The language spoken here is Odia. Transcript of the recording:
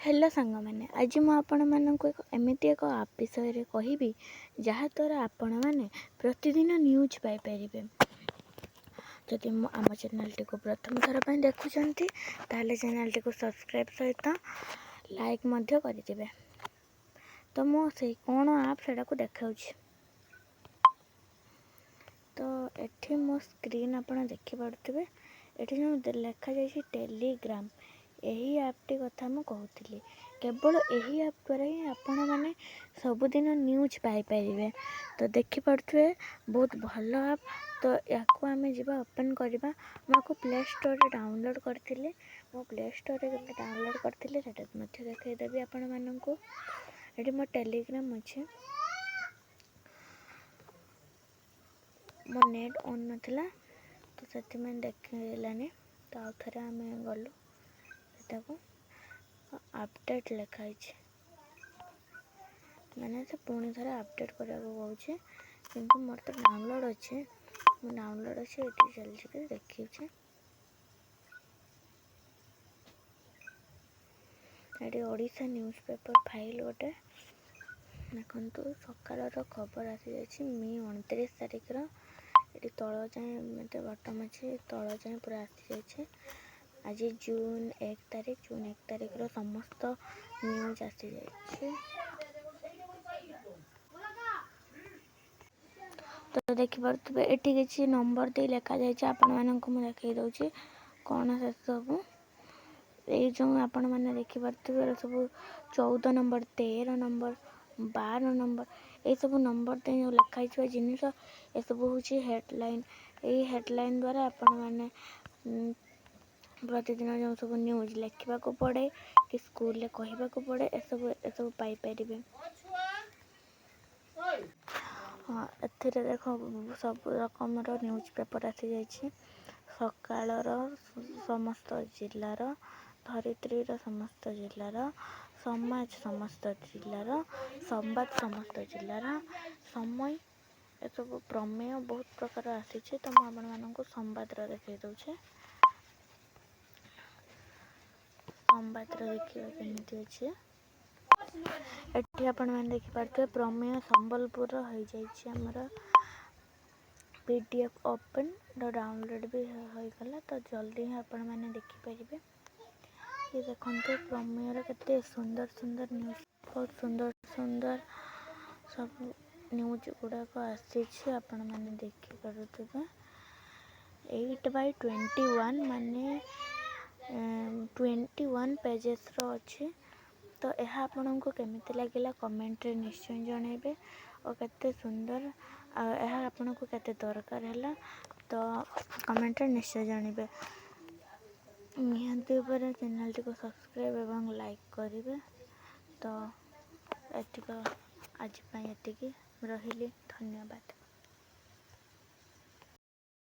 ହ୍ୟାଲୋ ସାଙ୍ଗମାନେ, ଆଜି ମୁଁ ଆପଣମାନଙ୍କୁ ଏକ ଏମିତି ଏକ ଆପ୍ ବିଷୟରେ କହିବି ଯାହାଦ୍ୱାରା ଆପଣମାନେ ପ୍ରତିଦିନ ନ୍ୟୁଜ୍ ପାଇପାରିବେ। ଯଦି ମୁଁ ଆମ ଚ୍ୟାନେଲ୍ଟିକୁ ପ୍ରଥମ ଥର ପାଇଁ ଦେଖୁଛନ୍ତି, ତାହେଲେ ଚ୍ୟାନେଲ୍ଟିକୁ ସବସ୍କ୍ରାଇବ୍ ସହିତ ଲାଇକ୍ ମଧ୍ୟ କରିଦେବେ। ତ ମୁଁ ସେଇ କ'ଣ ଆପ୍ ସେଇଟାକୁ ଦେଖାଉଛି। ତ ଏଠି ମୋ ସ୍କ୍ରିନ୍ ଆପଣ ଦେଖିପାରୁଥିବେ। ଏଠି ଯେଉଁ ଲେଖାଯାଇଛି ଟେଲିଗ୍ରାମ, ଏହି ଆପ୍ଟି କଥା ମୁଁ କହୁଥିଲି। କେବଳ ଏହି ଆପ୍ ଦ୍ୱାରା ହିଁ ଆପଣମାନେ ସବୁଦିନ ନ୍ୟୁଜ୍ ପାଇପାରିବେ। ତ ଦେଖିପାରୁଥିବେ, ବହୁତ ଭଲ ଆପ୍। ତ ୟାକୁ ଆମେ ଯିବା, ଓପେନ୍ କରିବା। ମୁଁ ୟାକୁ ପ୍ଲେ ଷ୍ଟୋରରେ ଡାଉନଲୋଡ଼୍ କରିଥିଲି। ମୁଁ ପ୍ଲେ ଷ୍ଟୋରରେ କେମିତି ଡାଉନଲୋଡ଼୍ କରିଥିଲି, ସେଇଟା ମଧ୍ୟ ଦେଖାଇଦେବି ଆପଣମାନଙ୍କୁ। ଏଠି ମୋ ଟେଲିଗ୍ରାମ ଅଛି। ମୋ ନେଟ୍ ଅନ୍ ନଥିଲା, ତ ସେଥିପାଇଁ ଦେଖେଇଲାନି। ତ ଆଉ ଥରେ ଆମେ ଗଲୁ ସେଟାକୁ। ଅପଡ଼େଟ୍ ଲେଖା ହେଇଛି, ମାନେ ସେ ପୁଣି ଥରେ ଅପଡ଼େଟ୍ କରିବାକୁ କହୁଛି, କିନ୍ତୁ ମୋର ତ ଡାଉନଲୋଡ଼୍ ଅଛି। ମୁଁ ଡାଉନଲୋଡ଼୍ ଅଛି, ଏଠି ଚାଲିଛି କି ଦେଖିଛି। ଏଠି ଓଡ଼ିଶା ନ୍ୟୁଜ୍ ପେପର୍ ଫାଇଲ୍ ଗୋଟେ ଦେଖନ୍ତୁ। ସକାଳର ଖବର ଆସିଯାଇଛି ମେ 29 ତାରିଖର। ଏଠି ତଳ ଯାଏଁ ଏମିତି ବଟମ୍ ଅଛି, ତଳ ଯାଏଁ ପୁରା ଆସିଯାଇଛି। ଆଜି ଜୁନ୍ 1 ତାରିଖ, ଜୁନ୍ 1 ତାରିଖର ସମସ୍ତ ନ୍ୟୁଜ୍ ଆସିଯାଇଛି। ତ ଦେଖିପାରୁଥିବେ, ଏଠି କିଛି ନମ୍ବର ଦେଇ ଲେଖାଯାଇଛି। ଆପଣମାନଙ୍କୁ ମୁଁ ଦେଖାଇ ଦେଉଛି କ'ଣ ସେସବୁ। ଏଇ ଯେଉଁ ଆପଣମାନେ ଦେଖିପାରୁଥିବେ, ଏରା ସବୁ 14 ନମ୍ବର, 13 ନମ୍ବର, 12 ନମ୍ବର, ଏଇସବୁ ନମ୍ବର ଦେଇ ଯେଉଁ ଲେଖା ହେଇଥିବା ଜିନିଷ, ଏସବୁ ହେଉଛି ହେଡ଼ଲାଇନ୍। ଏଇ ହେଡ଼ଲାଇନ୍ ଦ୍ୱାରା ଆପଣମାନେ ପ୍ରତିଦିନ ଯେଉଁ ସବୁ ନ୍ୟୁଜ୍ ଲେଖିବାକୁ ପଡ଼େ କି ସ୍କୁଲରେ କହିବାକୁ ପଡ଼େ, ଏସବୁ ପାଇପାରିବେ। ହଁ, ଏଥିରେ ଦେଖ, ସବୁ ରକମର ନ୍ୟୁଜ୍ ପେପର୍ ଆସିଯାଇଛି। ସକାଳର ସମସ୍ତ ଜିଲ୍ଲାର, ଧରିତ୍ରୀର ସମସ୍ତ ଜିଲ୍ଲାର, ସମାଜ ସମସ୍ତ ଜିଲ୍ଲାର, ସମ୍ବାଦ ସମସ୍ତ ଜିଲ୍ଲାର, ସମୟ, ଏସବୁ ପ୍ରମେୟ, ବହୁତ ପ୍ରକାର ଆସିଛି। ତ ମୁଁ ଆପଣମାନଙ୍କୁ ସମ୍ବାଦର ଦେଖାଇ ଦେଉଛି। ସମ୍ବାଦର ଦେଖିବା କେମିତି ଅଛି। ଏଠି ଆପଣମାନେ ଦେଖିପାରୁଥିବେ, ପ୍ରମେୟ ସମ୍ବଲପୁରର ହେଇଯାଇଛି ଆମର PDF open. ତ ଡାଉନଲୋଡ଼୍ ବି ହୋଇଗଲା, ତ ଜଲ୍ଦି ହିଁ ଆପଣମାନେ ଦେଖିପାରିବେ। ଇଏ ଦେଖନ୍ତୁ, ପ୍ରମେୟର କେତେ ସୁନ୍ଦର ସୁନ୍ଦର ନ୍ୟୁଜ୍, ବହୁତ ସୁନ୍ଦର ସୁନ୍ଦର ସବୁ ନ୍ୟୁଜ୍ ଗୁଡ଼ାକ ଆସିଛି, ଆପଣମାନେ ଦେଖିପାରୁଥିବେ। 8 ବାଇ 21, ମାନେ 21 ପେଜେସ୍ର ଅଛି। ତ ଏହା ଆପଣଙ୍କୁ କେମିତି ଲାଗିଲା, କମେଣ୍ଟରେ ନିଶ୍ଚୟ ଜଣାଇବେ। ଆଉ କେତେ ସୁନ୍ଦର, ଆଉ ଏହା ଆପଣଙ୍କୁ କେତେ ଦରକାର ହେଲା, ତ କମେଣ୍ଟରେ ନିଶ୍ଚୟ ଜଣାଇବେ। ନିହାତି ଉପରେ ଚ୍ୟାନେଲ୍ଟିକୁ ସବସ୍କ୍ରାଇବ୍ ଏବଂ ଲାଇକ୍ କରିବେ। ତ ଏତିକ, ଆଜି ପାଇଁ ଏତିକି ରହିଲି। ଧନ୍ୟବାଦ।